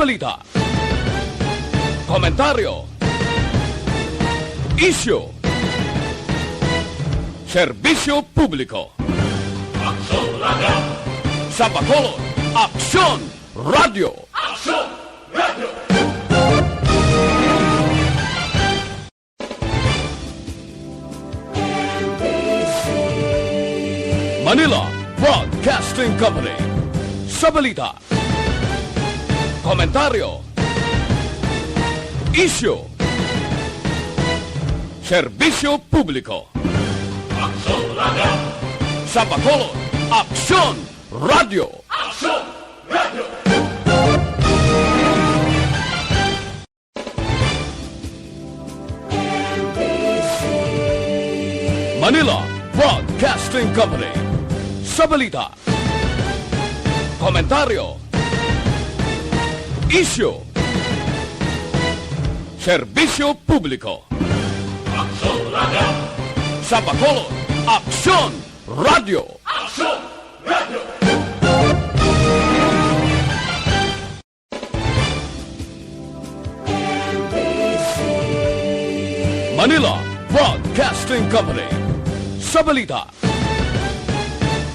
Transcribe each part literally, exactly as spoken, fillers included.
Balita. Komentaryo. Isyu. Serbisyo publiko. Aksyon Radio. Sa Bacolod, Aksyon Radio. Aksyon Radio. Manila Broadcasting Company. Sa balita, komentaryo, isyu, serbisyo publiko. Aksyon Radio. Sa Bacolod, Aksyon Radio. Aksyon Radio. Manila Broadcasting Company. Sa balita, komentaryo, isyu, serbisyo publiko. Aksyon Radio. Sa Bacolod, Aksyon Radio. Aksyon Radio. Manila Broadcasting Company. Sa balita,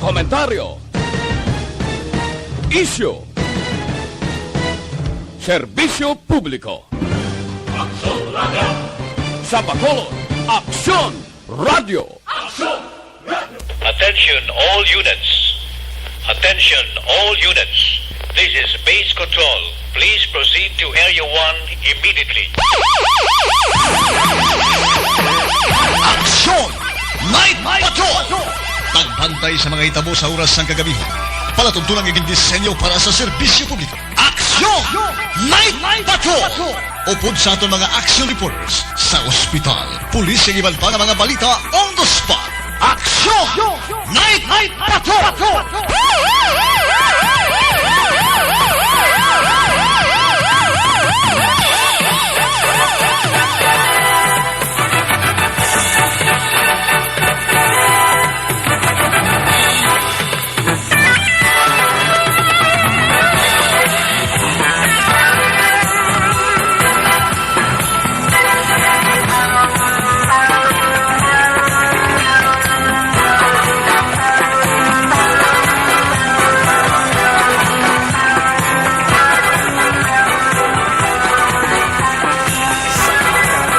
komentaryo, isyu, serbisyo publiko. Aksyon Radio. Sa Bacolod, Aksyon Radio. Aksyon Radio. Attention all units. Attention all units. This is Base Control. Please proceed to Area one immediately. Aksyon! Night Patrol! Pagbantay sa mga hitabo sa oras sang kagabi. Palatuntunan nga gindisenyo para sa serbisyo publiko. Aksyon! Night Patrol! Upod sa aton mga action reporters sa ospital, pulis, kag iban pa nga mga balita on the spot. Aksyon! Night Patrol!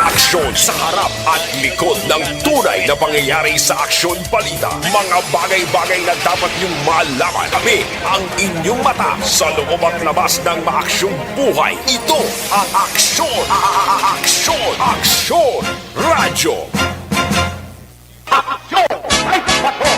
Aksyon sa harap at likod ng tunay na pangyayari sa aksyon balita. Mga bagay-bagay na dapat niyong malaman. Kami ang inyong mata sa loob at labas ng maaksyong buhay. Ito ang Aksyon, a-, a-, a-, Aksyon, Aksyon Radyo. Aksyon! Ay, patrol!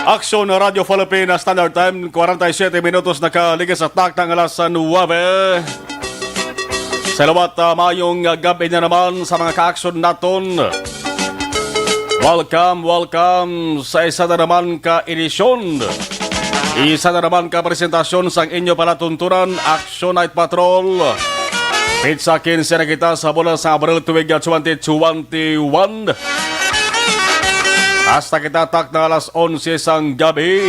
Aksyon Radyo Philippines, Standard Time, kwarenta y siyete minutos nakaligid sa takna nga alas nuwebe. Sa liwat, ah, maayong, ah, gab-i na naman sa mga kaaksyon naton. Welcome, welcome sa isa na naman ka edisyon. Isa na naman ka presentasyon sang inyo palatuntunan, Aksyon Night Patrol. Petsa kinse na kita sa bulan sa Abril tuig twenty twenty-one. Hasta kita takna alas onse sang gabi.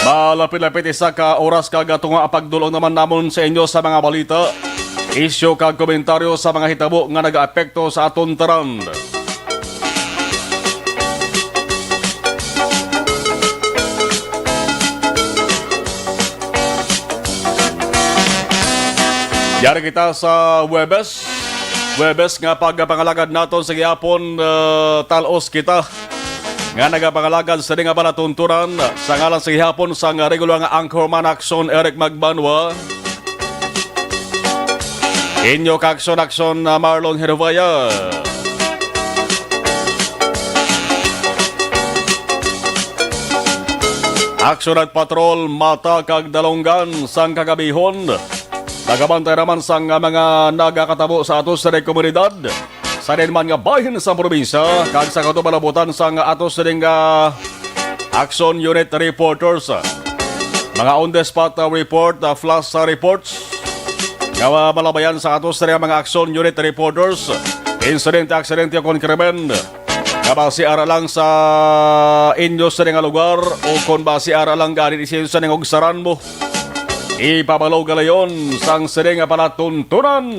Malapit-lapit isa ka oras kag tunga ang pagdul-ong naman namon sa inyo sa mga balita, isyu kag komentaryo sa mga hitabo nga nagaapekto sa aton tanan. Yari kita sa Huwebes. Huwebes nga pagpangalagad naton sa gihapon, ah, tal-os kita. nga nagapangalagad sa nga palatuntunan sa ngalan sa gihapon sang regular nga anchorman Action Eric Magbanwa. Inyo ka-action-action na Marlon Hervaya. Action at Patrol, Mata kag Dalunggan sang kagabihon. Nagabantay naman sang mga nagakatabo sa ato sa komunidad, sa diin man nga bahin sang probinsya, kag sa katubalabutan sang ato sining, ah, Action Unit Reporters. Mga on the spot, ah, report, ah, flash, ah, reports nga, ah, malabayan sa ato sa mga Action Unit Reporters. Insidente, aksidente, o kon krimen nga basi ara lang sa inyo sa nga lugar, o kon basi ara lang gani sa inyo sa nga ugsaran mo, ipabalo galayon sang sini nga palatuntunan.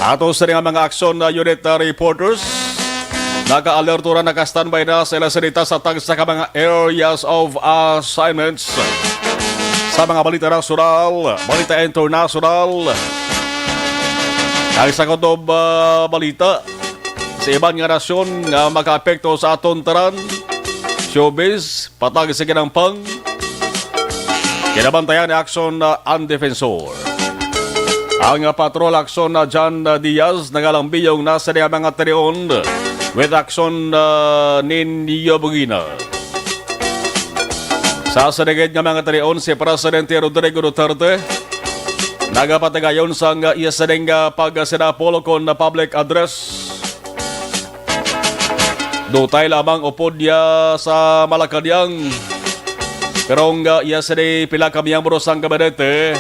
Ato sini nga mga aksyon na unit, uh, reporters, naka-alerto na, naka-standby na sila sa dita sa tagsa ka mga areas of assignments. Sa mga balita nasyonal, balita internasyonal, ang sa kutob, uh, balita sa iban nga nasyon nga makaapekto sa aton tanan, showbiz, patag sa ginampang. Kinabantayan ni Action, uh, ang defensor. Ang, uh, patrol Action na John, uh, Diaz nagalambiyong na sa niya mga tinion with Action, uh, Ninyo Bugina. Sa sinigid nga mga tinion, si Presidente Rodrigo Duterte nagapatigayon sang iya sining, ah, pagsinapol kon na public address. Dutay lamang upod niya sa Malacañang. Pero ang, ah, iya sini pila ka miyembro sang gabinete,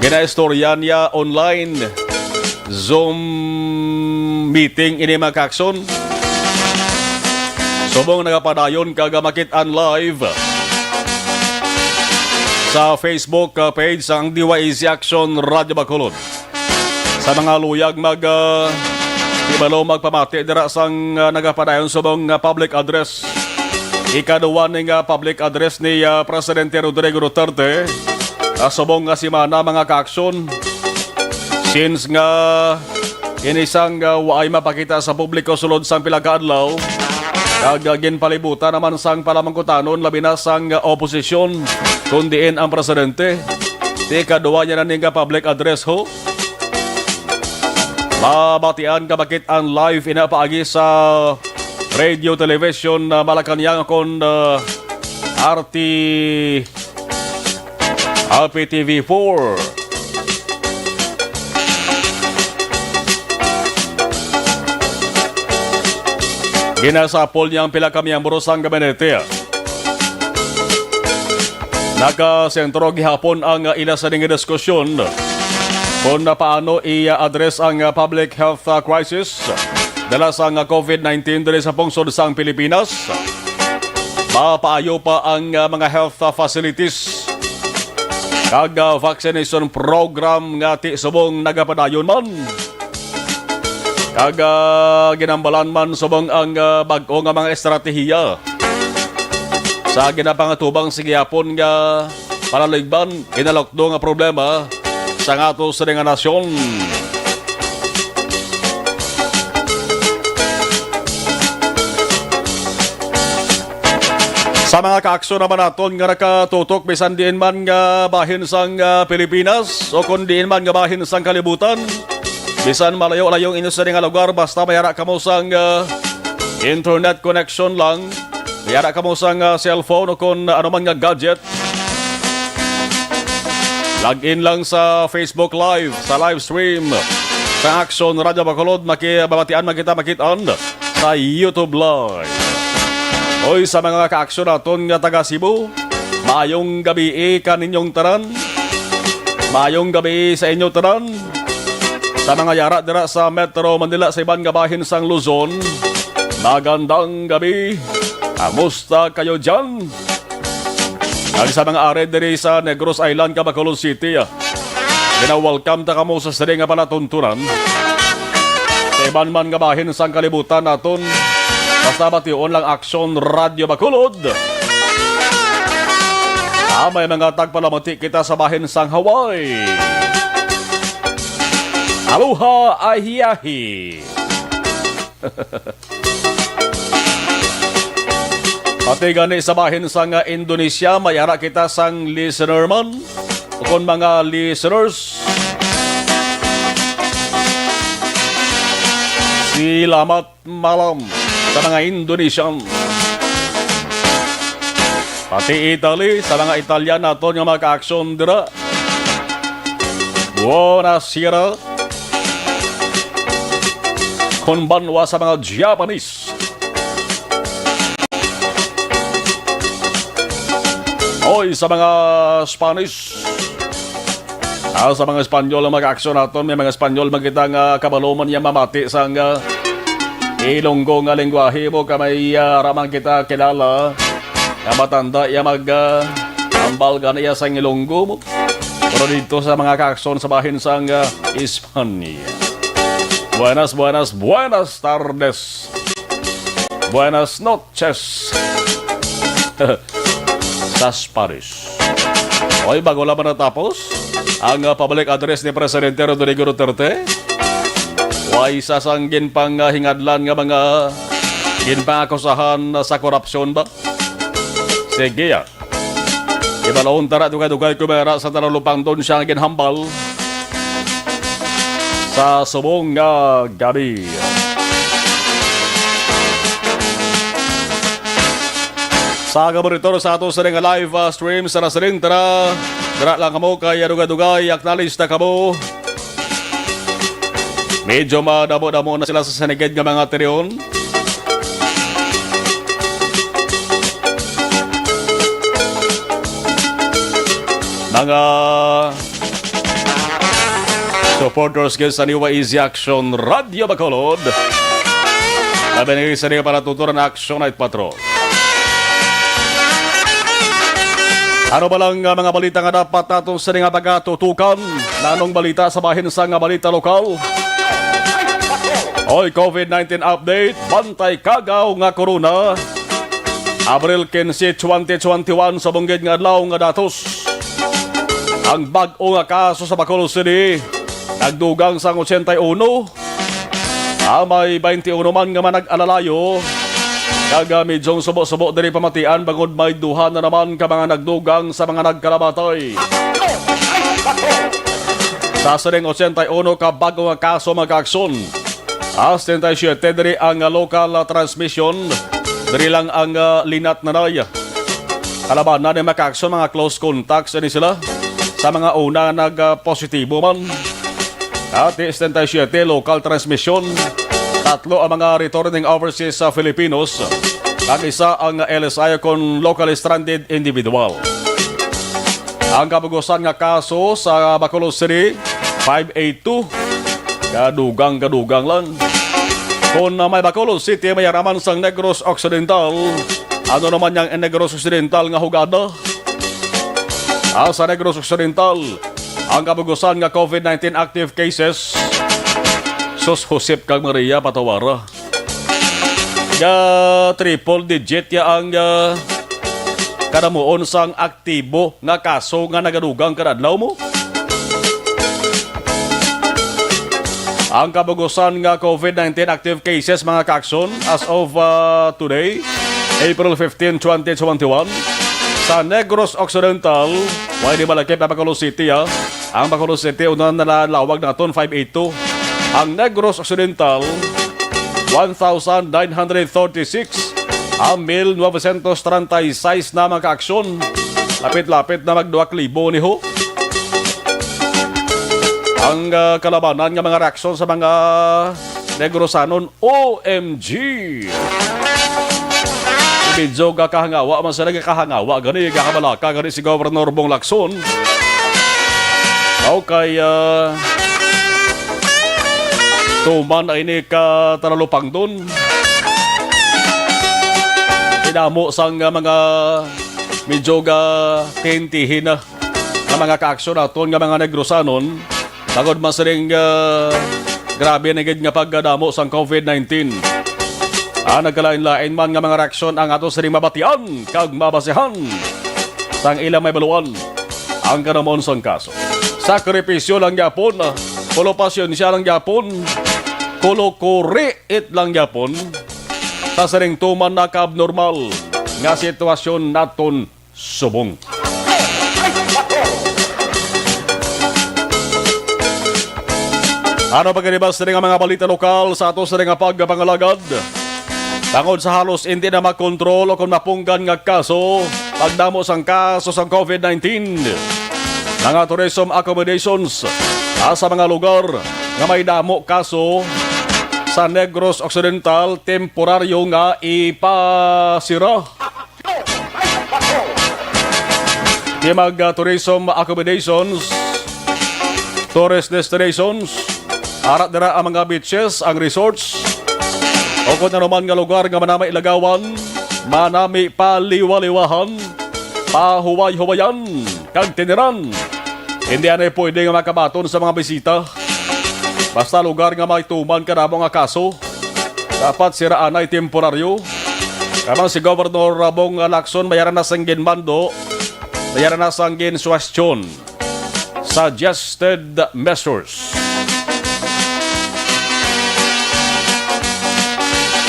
ginaistorya niya online. Zoom meeting ini, mga ka-action. Subong nagapadayon kag makit-an live sa Facebook, uh, page sang D Y A C Action Radio Bacolod. Sa mga luyag mag, uh, hibalo, magpamati dira sang, uh, nagapadayon subong nga public address. Ikaduwa ni nga public address ni, uh, Presidente Rodrigo Duterte, uh, subong nga semana, mga ka-action. Since nga ini sang, ah, waay mapakita sa publiko sulod sang pila ka adlaw, kag, ah, ginpalibutan naman sang palamangkutanon, labi na sang, ah, oposisyon, kon diin ang presidente. Ti ikaduwa niya na ning, ah, public address, ho. Mabatian ka bakit ang live ina paagi sa radio, television, ah, Malacañang kon, ah, R T Happy T V four. Ginasapol niya ang pila ka miyembro sang gabinete. Nakasentro gihapon ang ila sa ning diskusyon kung paano i-address ang public health, uh, crisis dala sang COVID nineteen diri sa pungsod sang Pilipinas. Mapaayo pa ang, uh, mga health, uh, facilities kag, ah, vaccination program nga ti subong nagapadayon man. Kag, ah, ginambalan man subong ang, ah, bag-o nga mga estratehiya sa ginapangatubang sa gihapon nga palaligban, ginalukdo nga problema sa ato sini nga nasyon. Sa mga kaaksyon naman naton nga nakatutok bisan diin man nga bahin sang, ah, Pilipinas o kon diin man nga bahin sang kalibutan, bisan malayo-layo ang inyo sini nga lugar, basta may ara kamo sang, ah, internet connection lang, may ara kamo sang, ah, cellphone o kon ano man nga gadget, log in lang sa Facebook Live, sa live stream sa Action Radio Bacolod. Maki-, mabatian man kita, makit-an sa YouTube Live. Oy, sa mga kaaksyon naton nga taga Cebu, maayong gabii kaninyong tanan. Maayong gabii sa inyo tanan. Sa mga yara dira sa Metro Manila, sa iban nga bahin sang Luzon, magandang gabi. Kamusta kayo dyan? Kag sa mga ari diri sa Negros Island, kag Bacolod City, ah, gina-welcome ta kamo sa sini nga palatuntunan. Sa iban man nga bahin sang kalibutan naton, basta bation lang Action Radio Bacolod. Ah, may mga tagpalamati kita sa bahin sang Hawaii. Aloha, ahiahi. Pati gani sa bahin sang Indonesia, may ara kita sang listener man, o kon mga listeners. Salamat malam sa mga Indonesian. Pati Italy, sa mga Italian naton nga mga ka-aksyon dira. Buonasera. Konbanwa sa mga Japanese. Oy, sa mga Spanish. Ah, sa mga Espanyol ang mga aksyon naton, may mga Espanyol man kita nga kabalo man niya mamati sang, ah, Ilonggo nga lengguwahe mo, ka may, ah, ara man kita kilala nga matanda iya mag, ah, ambal gani iya sang Ilonggo mo. Pero dito sa mga kaakson sa bahin sang, ah, Espanya. Buenas, buenas, buenas tardes. Buenas noches. Sa Spanish. Oy, bago lamang natapos ang, ah, pabalik address ni Presidente Rodrigo Duterte, way isa sang ginpanghingadlan nga mga ginpangakusahan sa korupsyon ba? Sige, ah. Ibalon tara dugay-dugay kumera sa talupangdon siya nga ginhambal sa subong nga gabi. Sa kaburitor sa ato sini nga live, ah, stream sa Nasiling, tara, tara lang kamo kay dugay-dugay, acknowledge na kamo. Medyo madamo-damo na sila sa sinigid nga mga terion. Mga supporters gid sa New Easy Action Radio Bacolod. Labi na sa inyo para tuturan ang Action Night Patrol. Ano ba lang nga mga balita nga dapat naton sini nga pagatutukan? Nanong balita sa bahin sa nga balita lokal? Oy, covid nineteen update, bantay kagaw nga corona. Abril quince, twenty twenty-one, sa bunggid nga adlaw nga datos. Ang bag-o nga kaso sa Bacolod City nagdugang sang ochenta y uno. Ah, may twenty-uno man nga manag-alalayo. Kag, ah, medyo subo-subo diri pamatian bangod may duha na naman ka mga nagdugang sa mga nagkalamatay. Sa sining ochenta y uno ka bag-o nga kaso, mga kaaksyon, ah, setenta y siete diri ang, ah, local, ah, transmission. Diri lang ang, ah, Linat, Nanay. Kalabanan ni, mga kaaksyon, mga close contacts ni sila sa mga una nag, ah, positibo man. Ati, setenta y siete local transmission. Tatlo ang mga returning overseas sa Filipinos, kag isa ang L S I kon locally stranded individual. Ang kabugusan nga kaso sa Bacolod City, five eight two. Kadugang, kadugang lang. Kon may Bacolod City, may araman sang Negros Occidental. Ano naman yang Negros Occidental nga hugada? Ah, sa Negros Occidental, ang kabugusan nga covid nineteen active cases. Sus, Josep kag Maria, patawara. Ga triple digit ya ang, ah, kanamuon sang aktibo nga kaso nga nagadugang kada adlaw mo. Ang kabugusan nga covid nineteen active cases, mga kaaksyon, as of, ah, today, April fifteen, twenty twenty-one, sa Negros Occidental, way ni malakip ang Bacolod City, ah. Ang Bacolod City, una na nalawag naton, five eight two. Ang Negros Occidental, one thousand nine hundred thirty-six. Ang mil novecientos treinta y seis na, mga kaaksyon. Lapit-lapit na magduha ka libo ni ho. Ang, ah, kalabanan nga mga reaksyon sa mga Negrosanon, O M G! Medyo gakahangawa man sila, gakahangawa gani, gakabalaka gani si Governor Bong Lacson. Okay, ah, tuman ay ni ka Taralupangdon. Inamo sang, ah, mga medyo ga tihentihi na nga mga kaaksyon naton nga mga Negrosanon, bangod man sining, ah, grabe na gid nga pagkadamo sang covid nineteen. Ah, nagkalain-lain man nga mga reaksyon ang ato sining mabatian kag mabasehan sang ilang may baluan ang kanamuon sang kaso. Sakripisyo lang gyapon, ah, Kulo pasensya lang gyapon. Kulo kuriit lang gyapon sa sining tuman na ka-abnormal nga sitwasyon naton subong. Ano pa gani ba sini nga mga balita lokal sa ato sini nga pagpangalagad? Tungod sa halos hindi na makontrol o kung mapunggan nga kaso, pagdamo sang kaso sang covid nineteen, mga tourism accommodations, ah, sa mga lugar nga may damo kaso sa Negros Occidental, temporaryo nga ipasira. Di mag, ah, tourism accommodations, tourist destinations, ara dira ang mga beaches, ang resorts, o kung ano man nga lugar nga manami ilagawan, manami paliwaliwahan, pahuway-huwayan, kag tiniran. Hindi anay pwede nga makabaton sa mga bisita. Basta lugar nga may tuman kadamo nga kaso, dapat sira anay temporaryo. Kamang si Governor Bong Lacson, mayara na sang ginmando, mayara na sang ginsuwestyon. Suggested measures.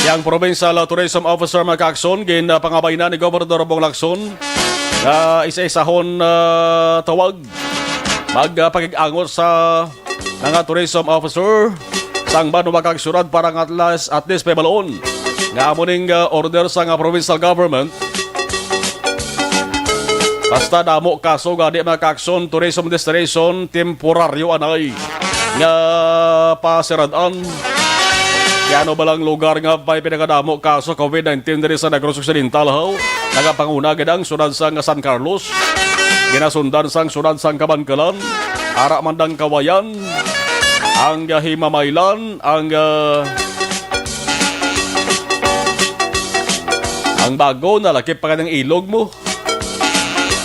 Yang Provincial Tourism Officer, mga kaakson, ginpangabay na ni Governor Bong Lacson nga isa-isahon, ah, tawag, mag, ah, pakig-angot sa mga tourism officer sang banwa kag syudad para nga at least, at least pahibaloon nga amo ning, ah, order sang, ah, provincial government. Basta damo kaso gani, mga kaakson, tourism destination, temporaryo anay nga pasirad-an. Kaya ano ba lang lugar nga may pinakadamo kaso covid nineteen diri sa Negros Occidental, haw? Nagapanguna gid ang syudad sang San Carlos. Ginasundan sang syudad sang Kabankalan. Ara man dang Kawayan, ang Himamaylan, ang, ah, ang bago nalakip pa kaning ilog mo.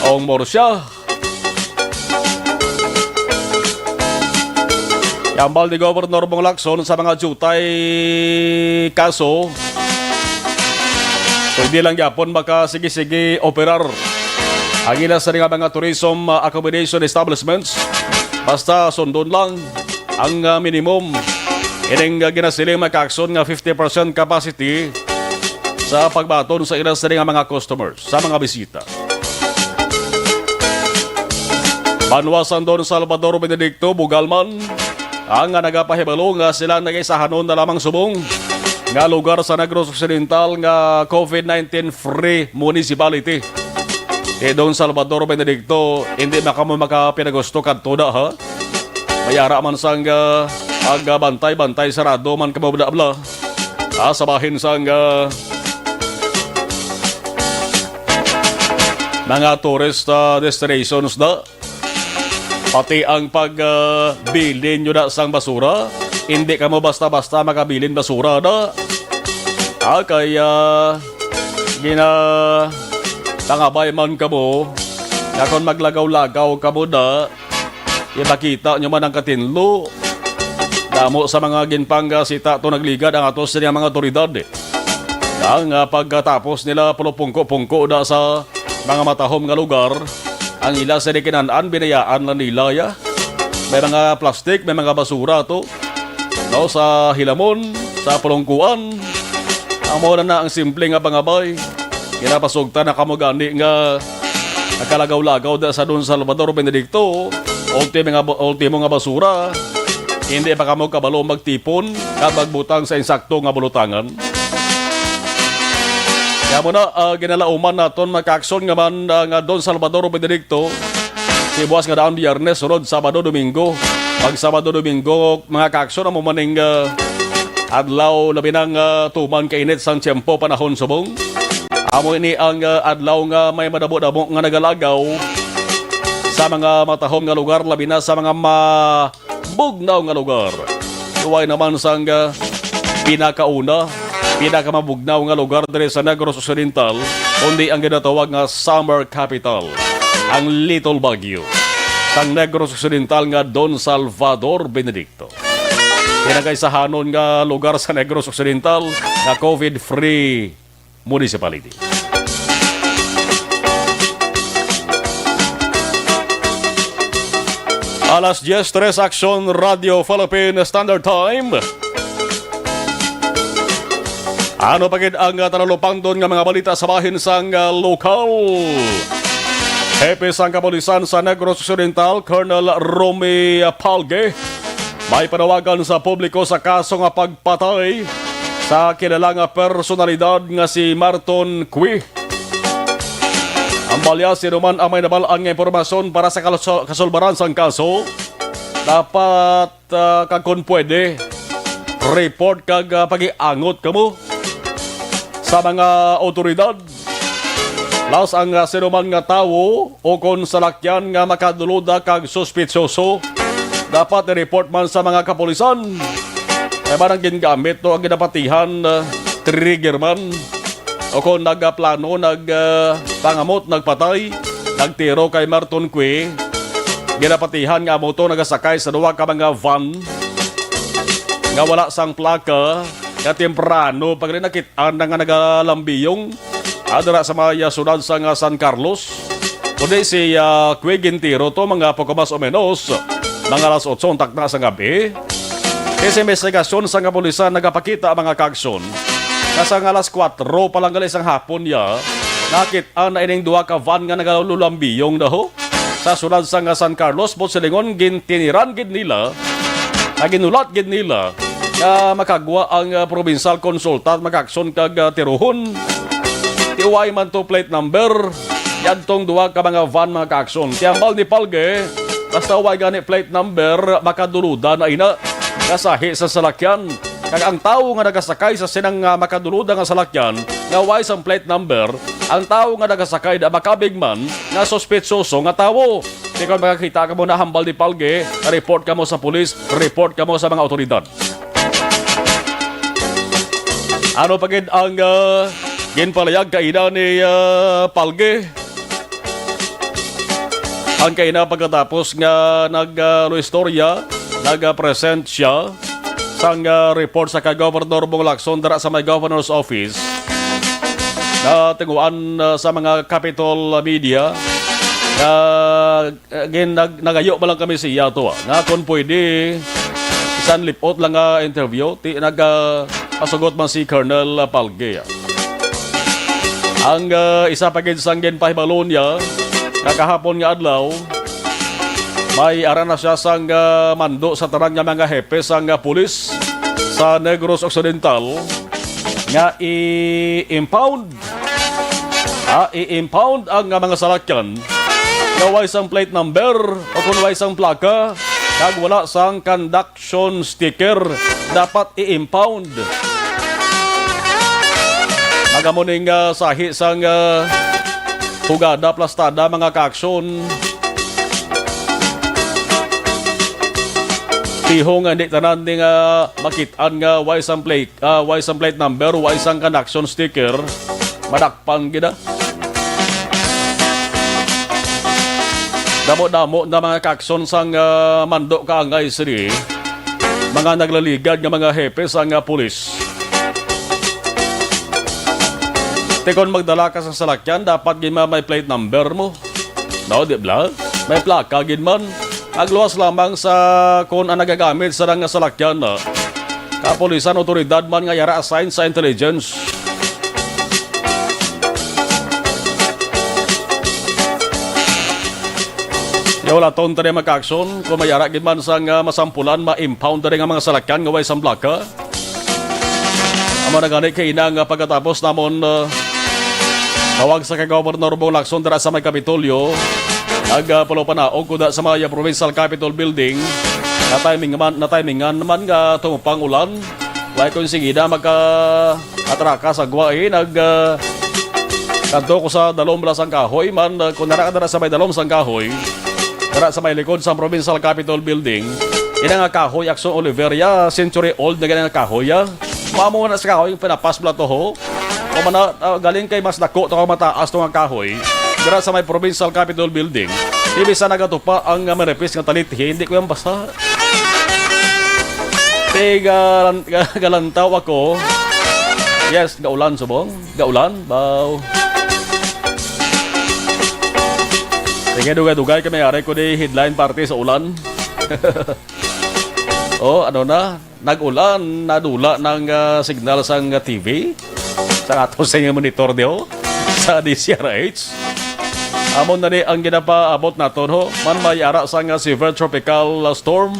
Ang Murcia. Hambal ni Governor Bong Lacson sa mga diutay kaso, pwede lang gyapon makasigi-sigi operar ang ila sa nga mga tourism, uh, accommodation establishments. Basta sundon lang ang, uh, minimum. Ining, uh, ginasiling, mga kaakson, nga fifty percent capacity sa pagbaton sa ila sa nga mga customers, sa mga bisita. Banwa sang Don Salvador Benedicto, bugal man ang nagapahibalo nga sila nagaisahanon na lamang subong nga lugar sa Negros Occidental nga covid nineteen free municipality. Kay Don Salvador Benedicto, hindi na kamo makapinagusto kadto na, ha? May ara man sang, ah, pagbantay-bantay, sarado man kamo bla-bla. Ah, sa bahin sang, ah, mga tourist, ah, destinations na. Pati ang pag, ah, bilin nyo na sang basura, hindi kamo basta-basta makabilin basura na. Ah, kaya gina-, tangabay man kamo nga kon maglagaw-lagaw kamo na, ipakita nyo man ang katinlo. Damo sa mga ginpangga sita to nagligad ang ato sini nga mga awtoridad. Ang, ah, pagkatapos nila pulupungko-pungko na sa mga matahom nga lugar, ang ila sini kinan-an, binayaan lang nila, ya. May mga plastik, may mga basura to. No, sa hilamon, sa pulungkuan. Amo na na ang simple nga pangabay. Ginapasugtan na kamo gani nga nakalagaw-lagaw da sa Don Salvador Benedicto, ultimo nga ba-, ultimo nga basura. Hindi pa kamo kabalo magtipon kag magbutang sa insakto nga bulotangan. Kaya mo na, ah, ginalauman naton, mga kaakson, nga man, ah, nga Don Salvador Benedicto, si buwas nga daang Biyernes, sunod Sabado, Domingo. Pag Sabado, Domingo, mga kaakson, amo man ning, ah, adlaw, labi na nga, ah, tuman kainit sang tiyempo, panahon subong. Amo ini ang, ah, adlaw nga may madamo-damo nga nagalagaw sa mga matahom nga lugar, labi na sa mga mabugnaw nga lugar. Luway naman sang, ah, pinakauna, pinakamabugnaw nga lugar diri sa Negros Occidental, kundi ang ginatawag nga summer capital, ang Little Baguio, sang Negros Occidental nga Don Salvador Benedicto. Pinakaisahanon nga lugar sa Negros Occidental nga covid-free municipality. Alas diez tres, Aksyon Radio Philippine Standard Time. Ano pa gid ang, ah, talupangdon nga mga balita sa bahin sang, ah, lokal? Hepe sang kapulisan sa Negros Occidental, Colonel Romy Palge, may panawagan sa publiko sa kaso nga pagpatay sa kilala nga personalidad nga si Marton Cui. Ang balya, sino man ang may nabal-an nga impormasyon para sa kaluso-, kasulbaran sang kaso, dapat, ah, kag kon pwede, report kag, ah, pagiangot kamo sa mga awtoridad. Plus, ang, ah, sino man nga tawo o kon salakyan nga makaduluda kag suspitsoso, dapat i-report man sa mga kapulisan. Kay ba nang gingamit to ang ginapatihan, ah, trigger man? O kon nagaplano, nag, ah, pangamot, nagpatay, nagtiro kay Marton Cui, ginapatihan nga amo to nagasakay sa duha ka mga van nga wala sang plaka, nga temprano pa gali nakit-an na nga nagalambiyong, ah, dira sa may, ah, sudad sang, ah, San Carlos. Kundi si, ah, Cui gintiro to mga poko mas o menos, mga alas otso ang takna sa gabi. Kay sa investigasyon sang kapulisan nagapakita, mga kaaksyon, nga sang alas kuwatro pa lang gali sang hapon ya, nakit-an na ining duha ka van nga nagalulambiyong daw sa sudad sang San Carlos, buot silingon, gintiniran gid nila, nga ginulat gid nila nga makagwa ang, ah, provincial consultant, mga kaaksyon, kag, ah, tirohon. Ti way man to plate number, yadtong duha ka mga van, mga kaaksyon. Ti hambal ni Palge, basta way gani plate number, makaduluda na ina. Kasahi sa salakyan. Kag ang tawo nga nagasakay sa sinang, ah, makaduluda nga salakyan nga way sang plate number, ang tawo nga nagasakay na makabig man nga suspitsoso nga tawo. Di kon makakita kamo na hambal ni Palge, report kamo sa pulis, report kamo sa mga awtoridad. Ano pa gid ang, ah, ginpalayag kaina ni, ah, Palge? Ang kaina pagkatapos nga nag, ah, luistorya, nag, ah, present siya sang, ah, report sa kay Governor Bong Lacson dira sa may Governor's Office, na tinguan, ah, sa mga Capitol media, na, ah, gin-, nag-, nagayo pa lang kami siya to, ah, nga kung pwede, isang lipot lang nga interview, ti-, nag, ah, pasugot man si Colonel Palge, ah. Ang, ah, isa pa gid sang ginpahibalo niya, nga kahapon nga adlaw, may ara na siya sang, ah, mando sa tanan nga mga hepe sang, ah, pulis sa Negros Occidental nga i-impound, ah, i-impound ang, ah, mga salakyan nga way sang plate number o kung way sang plaka kag wala sang conduct action sticker dapat i-impound. Magamo ning, ah, sahi sang, ah, hugada plastada, mga kaaksyon. Tihong nga hindi tanan ning, ah, makit-an nga way sang plate, ah, way sang plate number, way sang conduction sticker, madakpan gid, ah. Damo-damo na mga kaaksyon sang, ah, mando kaangay sini, mga naglaligad nga mga hepe sang, ah, pulis. Ti kon magdala ka sa salakyan, dapat gid ma-, may plate number mo. No, di bala? May plaka gid man. Agluwas lamang sa kon ang nagagamit sa nga salakyan, ah, kapulisan, otoridad man nga yara assign sa intelligence. Yaw laton tani magkaaksyon, kung may ara gid man sang, ah, masampulan, ma-impound tani nga mga salakyan nga way sang plaka. Amo na gani kay ina nga pagkatapos namon, ah, tawag sa kay Governor Bong Lacson dira sa may Kapitolyo, nag, ah, pulupanaog kuda sa may, ah, Provincial Capitol Building. Natimingan man, natimingan man nga tumupang ulan. Way kon sige na maka-atraka sa gwa, eh. Nag, ah, kadto ko sa dalom bala sang kahoy man, ah, kung nara ka dira sa may dalom sang kahoy, dira sa may likod sang Provincial Capitol Building. Ina nga kahoy, Aksyon, Oliveria, century old na gani nga kahoy, ah. Mao mo na sa kahoy, pinapas bala to, ho. O man na, ah, galing kay mas dako to kag mataas to nga kahoy. Dira sa may Provincial Capitol Building. Di bisan nagatupa ang, ah, manipis nga talithi, hindi ko yan basa. Ti galan-, ga-, galantaw ako. Yes, gaulan, subong. Gaulan, baw. Sige, dugay-dugay kami, ari ko di headline party sa ulan. Oh, ano na? Nag-ulan, nadula ng, ah, signal sang, ah, T V. Sa ato sa inyong monitor diyo, sa D Z R H. Amo na ni ang ginapaabot naton, ho. Man may ara sang, ah, severe tropical, ah, storm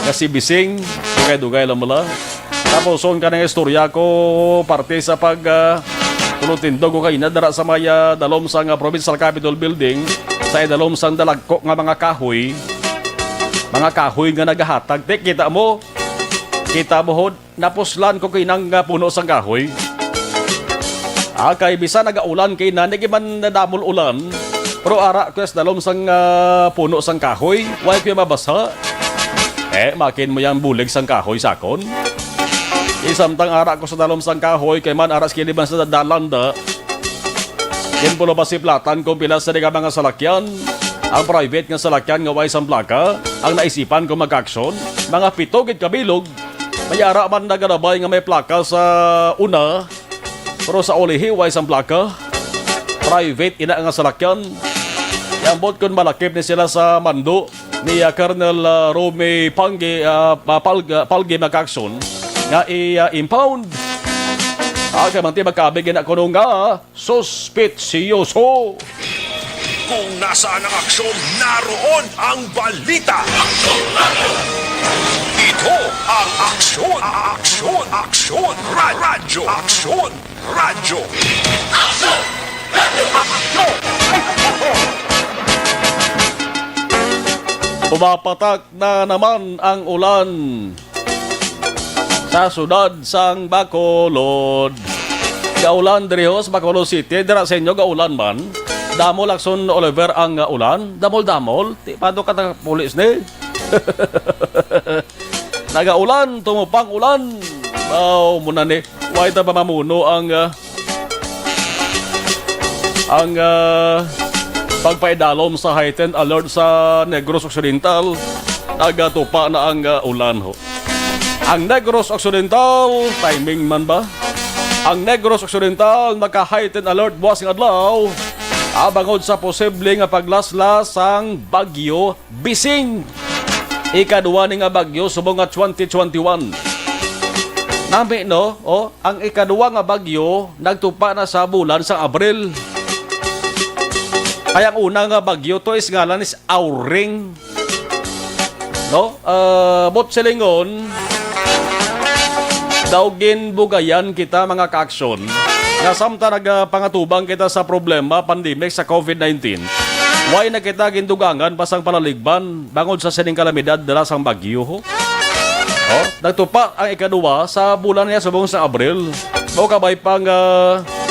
nga si Bising. Dugay-dugay lang mula. Tapos, son ka ng istorya ko, parte sa pag, ah, tulutindog ko kaina dara sa may, ah, dalom sang, ah, Provincial Capitol Building, sa idalom sang dalagko nga mga kahoy, mga kahoy nga nagahatag. Te, kita mo? Kita mo, hod? Napuslan ko kinang, ah, puno sang kahoy. Ah, kay bisan nagaulan kay na, nagi man nadamol ulan, pero ara ko sa dalom sang, ah, puno sang kahoy, way ko mabasa. Eh, makin mo yang bulig sang kahoy sakon. Isamtang ara ko sa dalom sang kahoy, kay man aras kini man sa dalan da. Yan pulo ba si platan kung pila sa mga salakyan? Ang private nga salakyan nga way sang plaka, ang naisipan kung mag-aksyon, mga pito gid kabilog, may ara man nagalabay nga may plaka sa una, pero sa ulihi, way sang plaka. Private ina nga salakyan. Yambot kun malakip ni sila sa mando ni, ah, Colonel, ah, Romy Pangge, ah, pa-, Palg-, ah, Palge Macacson nga i-impound. Ah, kay manti magkabig ina kuno nga suspetsyoso. Kung nasaan ang aksyon, naroon ang balita. Ito ang aksyon, aksyon, aksyon, ra-, radyo, aksyon, radyo. Pumapatak na naman ang ulan sa sudad sang Bacolod. Gaulan diri ho sa Bacolod City, dira sa inyo gaulan man. Damo lakson Oliver ang, uh, ulan. Damol-damol. Ti pado ka ta pulis ni. Nagaulan, tumupang ulan. Wow, muna ni. Way ta pamamuno ang, uh, ang, uh, pagpaidalom sa heightened alert sa Negros Occidental. Nagatupa na ang, uh, ulan ho. Ang Negros Occidental, timing man ba? Ang Negros Occidental naka-heightened alert buwas nga adlaw, ah, bangod sa posible nga paglaslas sang Bagyo Bising. Ikadua ni nga bagyo subong nga twenty twenty-one. Nami, no? Oh, ang ikadua nga bagyo nagtupa na sa bulan sang Abril. Kay ang una nga bagyo to is ngalan is Auring. No? Ah, but silingon, daw ginbugayan kita, mga kaaksyon, nga samtang nagapangatubang kita sa problema, pandemic sa COVID nineteen, way na kita gindugangan pa sang palaligban bangod sa sining kalamidad dala sang bagyo. Oh, nagtupa ang ikaduwa sa bulan niya subong sa Abril. Mao kabay pa nga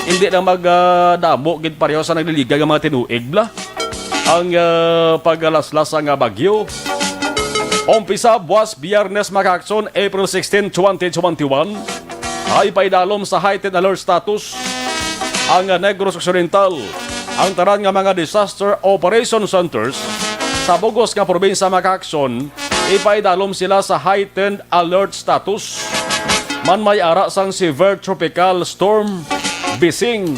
hindi na magdamo gid pareho sa nagliligay nga mga tinuig bla. Ang, ah, paglaslas nga bagyo. Umpisa buwas Biyernes, mga kaakson, April sixteen, twenty twenty-one, ay paidalom sa heightened alert status ang, ah, Negros Occidental. Ang tanan nga mga disaster operation centers sa bugos nga probinsya, mga kaakson, ipaidalom sila sa heightened alert status. Man may ara sang severe tropical storm Bising.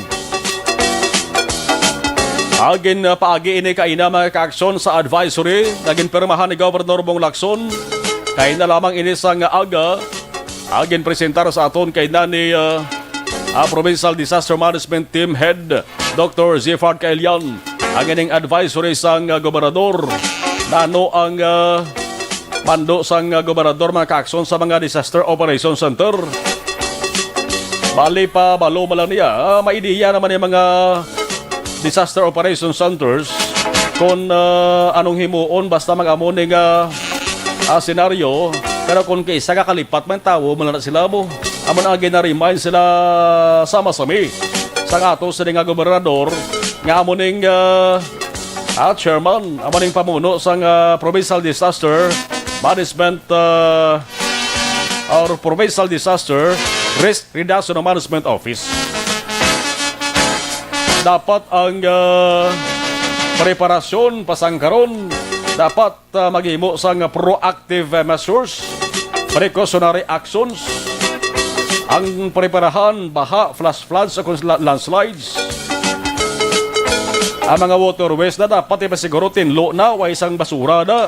Agin, uh, paagi ini kaina, mga kaaksyon, sa advisory nga ginpirmahan ni Gobernador Bong Lacson. Kaina lamang ini sang aga, agin presentar sa aton kaina ni, uh, uh, Provincial Disaster Management Team Head, Doctor Zifard Kailian, ang ining advisory sang, uh, gobernador. Nano ang, uh, mando sang, uh, gobernador, mga kaaksyon, sa mga disaster operation center? Bali pa, balo man lang niya. Ah, may ideya naman yung mga disaster operation centers kung, ah, anong himuon, basta mag-amo ni nga, ah, senaryo. Pero kung kaisa ka kalipat man tawo, man na sila mo. Amo na ang gina-remind sila sa masami sa ato sila nga gobernador nga amo ning, ah, ah, chairman, amo ning pamuno sang, ah, Provincial Disaster Management, ah, or Provincial Disaster Risk Reduction Management Office. Dapat ang, ah, preparasyon pasangkaron dapat, ah, maghimo sang proactive, ah, measures, precautionary actions. Ang preparahan, baha, flash floods, o kung la-, landslides. Ang mga waterways na dapat ipasiguro tinlo na, way sang basura na.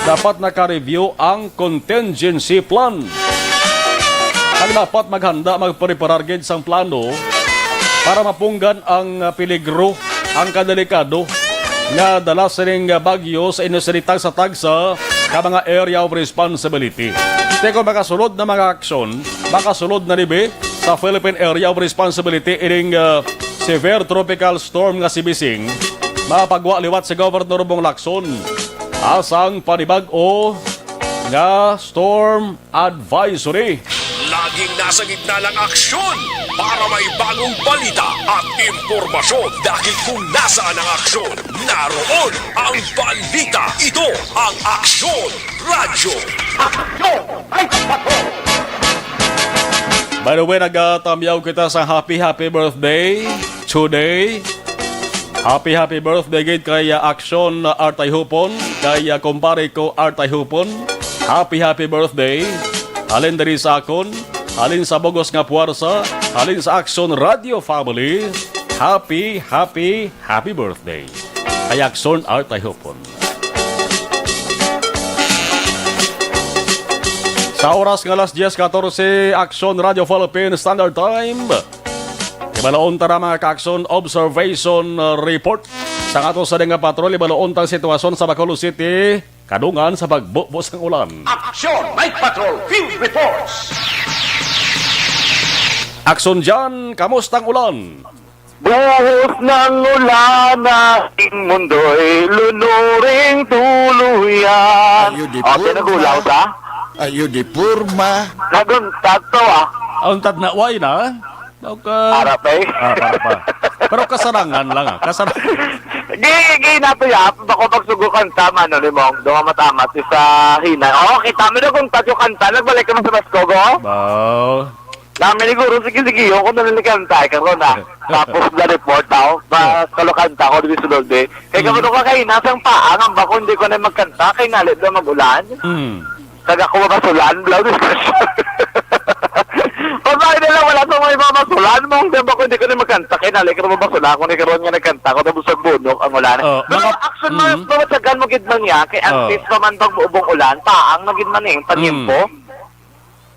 Dapat naka-review ang contingency plan. Kag dapat maghanda, magpreparar gid sang plano para mapunggan ang, ah, peligro, ang kadelikado nga dala sining, ah, bagyo sa inyo sini tagsa-tagsa ka mga area of responsibility. Kay kung makasulod na mga aksyon, makasulod na nibi sa Philippine Area of Responsibility ining, ah, severe tropical storm nga si Bising, mapagwa liwat si Governor Bong Lacson asang panibag-o nga storm advisory. Laging nasa gitna ng aksyon para may bagong balita at impormasyon, dahil kung nasaan ang aksyon, naroon ang balita. Ito ang Aksyon Radyo. Aksyon! Ay, patrol! By the way, nagatamyaw kita sa happy, happy birthday today. Happy, happy birthday gid kay, ah, Aksyon Artay Hupon, kay, ah, kumpare ko Artay Hupon. Happy, happy birthday. Halin diri sa akon, halin sa bugos nga puwersa, halin sa Aksyon Radio Family. Happy, happy, happy birthday kay Aksyon Artay Hupon. Sa oras nga alas diyes katorse, Aksyon Radio Philippine Standard Time. Ibaloon ta na, mga ka-aksyon, observation, uh, report. Sa ato sa nga patrol, ibaloon ta ang sitwasyon sa Bacolod City, kadungan sa pagbubo sang ulan. Aksyon, Night Patrol Field Reports. Aksyon dyan, kamusta ang ulan? Buhos ng ulan, aking mundo'y lunuring tuluyan. Ayo di O, purma. Tinagulaw ka? Ayo di purma. Naguntat to, ah. Ang tadnaway na? Daw ka Para pa eh. Ah, para pa. Pero kasarangan lang, ah. Kasarangan. Gi, gi na to ya. Bako pagsugo kanta, mano ni Mong. Doon matamat sa hinay. Oh, kita mo na kung tatyo kanta. Nagbalik ka na sa Baskogo? Baw. Dami ni guro, sige, sige, yung ko na nilikantay, karon na. Tapos na report daw, ba, kalokanta ko, di sulod eh. Kaya Mm. kamo ka kayo, nasang paang, ang bako, hindi ko na magkanta, kay nalit na mag-ulan. Mm. Kag ako mabasulan, bla, di ba? Pabay na lang, wala sa mga mabasulan mo, ang bako, hindi ko na magkanta, kay nalit ka mabasulan, kung ikaroon nga nagkanta ko, tapos sa bunok, ang ulan. Oh, Pero mga action mo, Mm. mamatsagan mo gid man niya, kay Oh. artist pa man pag buubong ulan, paang na gid man eh, panyempo. Mm.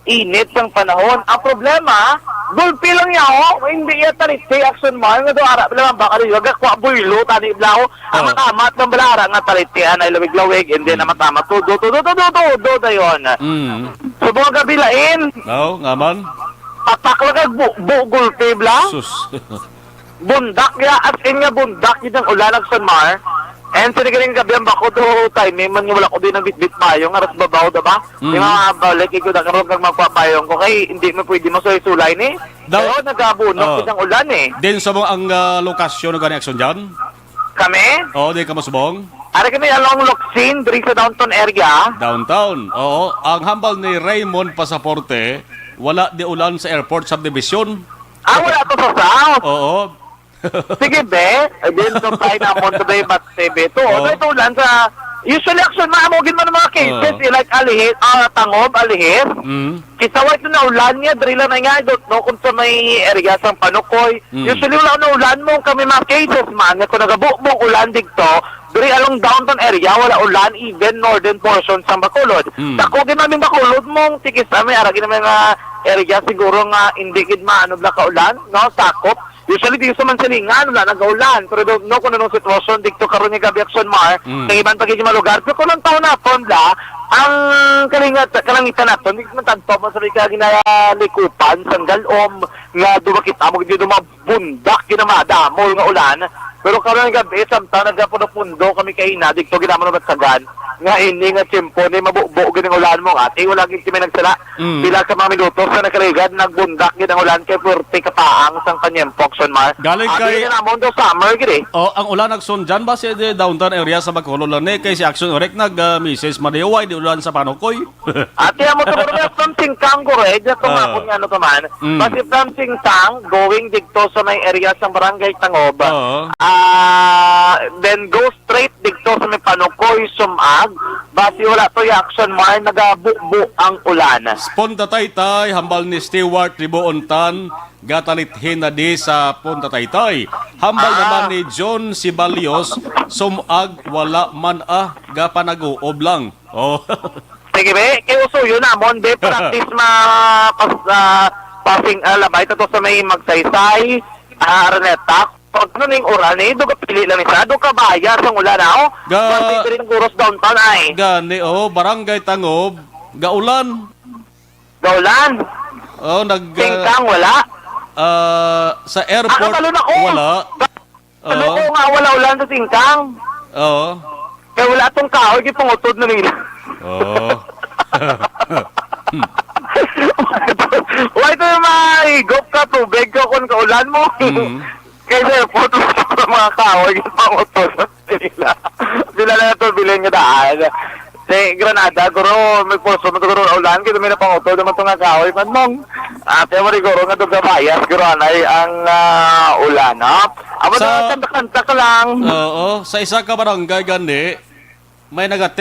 Init sang panahon. Ang problema, gulpi lang niya, oh. Hindi iya tariti, Action Mar, nga daw ara lang ang baka ninyo. Gakwa buylo, tani bla, oh. Ang Oh. matamat ng balara nga tariti, anay lawig-lawig, hindi na Mm. matamat. Todo, todo, todo, todo, dayon. Mm. So, mga gabi lain. No, nga man. Patak lang kag bu-, bu-, gulpi, bla. Sus. Bundak ya, as in nga bundak, yun ang ulan, Action Mar. And sa nagaling gabi ang bako to, timing man nga wala ko din ang bitbit payong, aras babaw, diba? Mm. Di nga balik, ikaw na karoon kang magpapayong ko, kay hindi mo pwede masulay-sulay ni. Daw Pero nagabunok Oh. din ang ulan eh. Din sa mo ang, ah, lokasyon ng gani, Action dyan? Kami? Oo, di ka masubong? Ari kami along Locsin, diri sa downtown area. Downtown, oo. Ang hambal ni Raymond Pasaporte, wala di ulan sa airport subdivision. Ah, wala to sa south? Oo. Sige, be. Eh, din to tayo na mo today, but, eh, be, to, Oh. Ano ito ulan sa, usually, Action Mar, amo gid man ang mga cases, Oh. eh, like, Alihis, ah, Tangob, Alihis. Mm. Kita wa ito na ulan niya, diri lang na nga, I don't know kung sa may area sang Panukoy. Mm. Usually, wala na ulan mo, kami mga cases, man, nga kung nagabukbong ulan dito, diri along downtown area, wala ulan, even northern portion sang Bacolod. Mm. Dako gid namin Bacolod mong, tikis namin, aragi namin nga area siguro nga, hindi gid maano bla ka ulan, no, sakop. Usually, di sa Mansilingan, wala nag-ulan. Pero don't know kung anong sitwasyon dito karon nga gabi, Action Mar, Mm. sa iban pa gid nga lugar. Pero kung ang taon naton, bla, ang kalingat, kalangitan naton, di man tagpa mo sa may kaginalikupan, sang Galom, nga dumakita mo, di dumabundak, ginamadamol nga ulan. Pero karon nga gabi, samtang nagkapundo-pundo kami kaina, dito ginamo naman sagan, nga ini nga tiyempo ni mabubo gid ang ulan mo, ate, wala gid kami nagsala. Mm. Pila ka mga minutos na nakaligad, nagbundak gid ang ulan kay puwerte kapaang sang kanyempo, Action Mar. Galing Abi kay na namon daw summer gid eh. Oh, ang ulan nagsundan ba si di downtown area sa Bacolod lang ni kay si Action Orek nag, ah, message man di, "Uway, di ulan sa Panukoy." Ate, amo to, pero may from Singkang ko, eh, dyan Ah. tumapon nga ano to man. Mm. Basi from Singkang, going dito sa may area sa Barangay Tangob. Oo. Ah, then go straight dito sa may Panukoy, Sumag. Basi wala to yung Action Mar, nagabubo ang ulan. Punta Taytay, hambal ni Stewart Ribuon Tan, gatanithin na di sa Punta Taytay. Hambal Ah. naman ni John Sibalios, sumag wala man ah, gapanag-uob lang. Oh. Sige, be. Kay usuyo namon, be. Practice ma... Pas, ah, passing, ah, labay. Tato sa may Magsaysay. Ah, Araneta. Pag ano ning uran, eh. Duga pili lang isa. Duga baya sa ulan, ah. Oh. Ga- Pati diri ng Guros downtown, ay. Gani, oh, Barangay Tangob, gaulan. Gaulan. Oh, nag... ah, Singkang, wala. ah, sa airport, Nakatalo na ko. Wala. Ano Oo. ko nga wala ulan sa Singkang? Oo. Kaya wala tong kahoy, gipangutod na nila. Oo. Why ito yung mahigop ka, tubig ka, kung kaulan mo? Mm. Kaya sa airport, mga kahoy, gipangutod na nila. Sila na ito, bilhin nga daan. Sa Granada, guro, may pulso mo guro ulan, kaya may napangutod naman ito nga kahoy, man mong. Ah, kaya mo guro nga duga bayas, guro anay ang ah, ulan, no? Amo Sa- na, kanta-kanta ka lang. Oo, sa isa ka barangay gani, may naga